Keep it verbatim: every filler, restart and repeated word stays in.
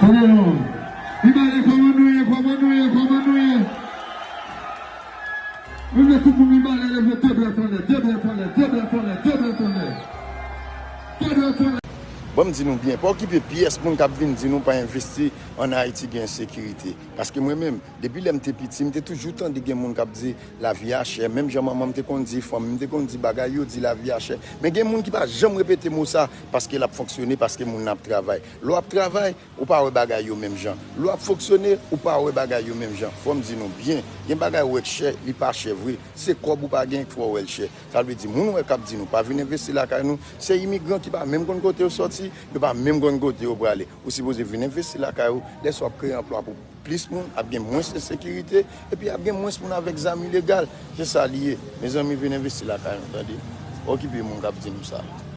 Alelouya. Vin bale, kòman nou ye, kòman nou ye, kòman nou ye? Mwen vle tout moun vin bale, leve de brèt anlè, de brèt anlè, de brèt anlè, de brèt anlè. De brèt anlè. Bon, m di nou byen, pa okipe pyès moun k ap vin di nou pa envesti an Ayiti gen ensekirite. Paske mwen menm, depi lè m te piti, m te toujou tande gen moun k ap di lavi a chè. Menm jan manman m te konn di, fanmi m te konn di bagay yo, di lavi a chè. Men gen moun ki pa janm repete mo sa, paske l ap fonksyone, paske moun nan ap travay. Lè w ap travay, ou pa wè bagay yo menm jan. Lè w ap fonksyone, ou pa wè bagay yo menm jan. Fò m di nou byen, gen bagay ou wè k chè, li pa chè vre. Se kòb ou pa gen k fè w wè l chè. Sa vle di, moun ou wè k ap di nou pa vin envesti lakay nou, se imigran ki pa menm konn kote yo sòti, yo pa menm konn kote yo prale. Ou sipoze vin envesti lakay ou, lè sa w ap kreye anplwa pou plis moun, ap gen mwens ensekirite, epi ap gen mwens moun avèk zam ilegal. Se sa li ye. Mezanmi, vin envesti lakay nou, tande. Pa okipe moun k ap di nou sa.